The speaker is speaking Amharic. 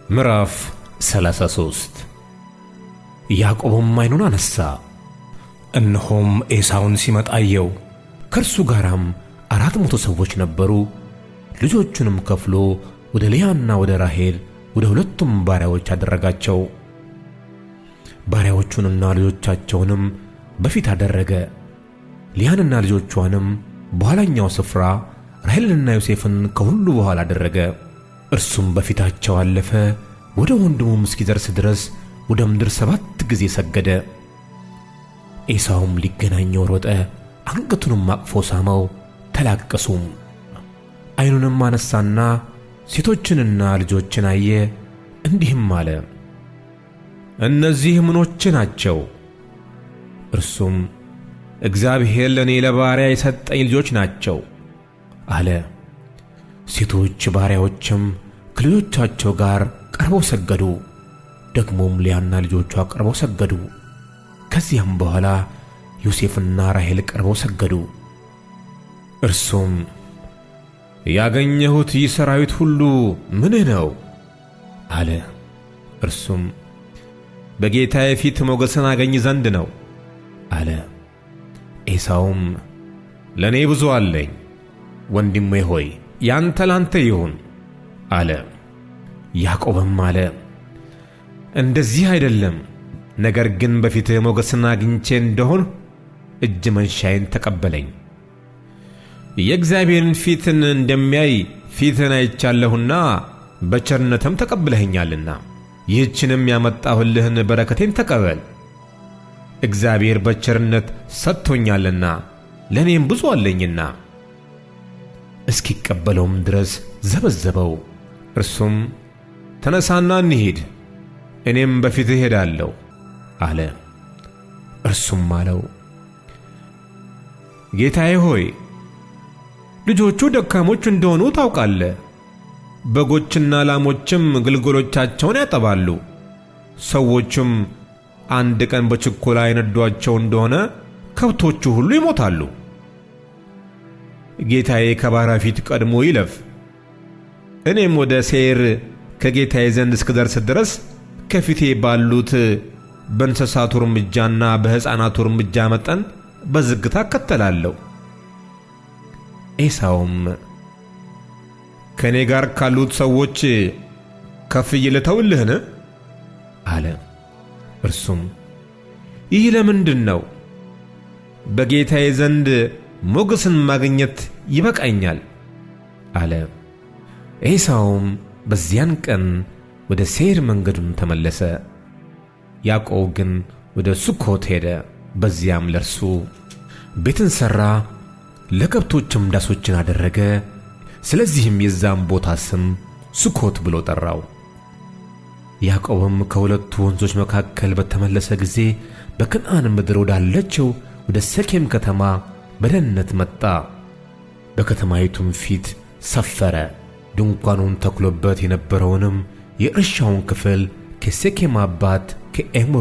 ምዕራፍ 33። ያዕቆብም ዓይኑን አነሣ፣ እነሆም ኤሳውን ሲመጣ አየው። ከእርሱ ጋርም 400 ሰዎች ነበሩ። ልጆቹንም ከፍሎ ወደ ልያና ወደ ራሔል ወደ ሁለቱም ባሪያዎች አደረጋቸው። ባሪያዎቹንና ልጆቻቸውንም በፊት አደረገ፣ ልያንና ልጆቿንም በኋላኛው ስፍራ፣ ራሔልንና ዮሴፍን ከሁሉ በኋላ አደረገ። እርሱም በፊታቸው አለፈ፣ ወደ ወንድሙም እስኪደርስ ድረስ ወደ ምድር 7 ጊዜ ሰገደ። ኤሳውም ሊገናኘው ሮጠ፣ አንገቱንም አቅፎ ሳመው፣ ተላቀሱም። ዓይኑንም አነሣና ሴቶችንና ልጆችን አየ፣ እንዲህም አለ፦ እነዚህ ምኖቼ ናቸው? እርሱም እግዚአብሔር ለእኔ ለባሪያ የሰጠኝ ልጆች ናቸው አለ። ሴቶች ባሪያዎችም ከልጆቻቸው ጋር ቀርበው ሰገዱ። ደግሞም ልያና ልጆቿ ቀርበው ሰገዱ። ከዚያም በኋላ ዮሴፍና ራሔል ቀርበው ሰገዱ። እርሱም ያገኘሁት ይህ ሠራዊት ሁሉ ምንህ ነው? አለ። እርሱም በጌታዬ ፊት ሞገስን አገኝ ዘንድ ነው አለ። ኤሳውም ለእኔ ብዙ አለኝ፣ ወንድሜ ሆይ ያንተ ላንተ ይሁን አለ። ያዕቆብም አለ፣ እንደዚህ አይደለም፣ ነገር ግን በፊትህ ሞገስን አግኝቼ እንደሆንሁ እጅ መንሻዬን ተቀበለኝ። የእግዚአብሔርን ፊትን እንደሚያይ ፊትህን አይቻለሁና በቸርነትም ተቀብለኸኛልና ይህችንም ያመጣሁልህን በረከቴን ተቀበል። እግዚአብሔር በቸርነት ሰጥቶኛልና ለእኔም ብዙ አለኝና። እስኪቀበለውም ድረስ ዘበዘበው። እርሱም ተነሣና እንሂድ፣ እኔም በፊትህ እሄዳለሁ አለ። እርሱም አለው፣ ጌታዬ ሆይ ልጆቹ ደካሞች እንደሆኑ ታውቃለህ። በጎችና ላሞችም ግልገሎቻቸውን ያጠባሉ። ሰዎችም አንድ ቀን በችኮላ የነዷቸው እንደሆነ ከብቶቹ ሁሉ ይሞታሉ። ጌታዬ ከባሪያው ፊት ቀድሞ ይለፍ፣ እኔም ወደ ሴይር ከጌታዬ ዘንድ እስክደርስ ድረስ ከፊቴ ባሉት በእንስሳቱ እርምጃና በሕፃናቱ እርምጃ መጠን በዝግታ እከተላለሁ። ኤሳውም ከእኔ ጋር ካሉት ሰዎች ከፍዬ ልተውልህን? አለ። እርሱም ይህ ለምንድን ነው? በጌታዬ ዘንድ ሞገስን ማግኘት ይበቃኛል አለ። ኤሳውም በዚያን ቀን ወደ ሴይር መንገዱን ተመለሰ። ያዕቆብ ግን ወደ ሱኮት ሄደ። በዚያም ለእርሱ ቤትን ሠራ፣ ለከብቶችም ዳሶችን አደረገ። ስለዚህም የዛን ቦታ ስም ሱኮት ብሎ ጠራው። ያዕቆብም ከሁለቱ ወንዞች መካከል በተመለሰ ጊዜ በከነዓን ምድር ወዳለችው ወደ ሴኬም ከተማ በደህንነት መጣ። በከተማይቱም ፊት ሰፈረ። ድንኳኑን ተክሎበት የነበረውንም የእርሻውን ክፍል ከሴኬም አባት ከኤሞር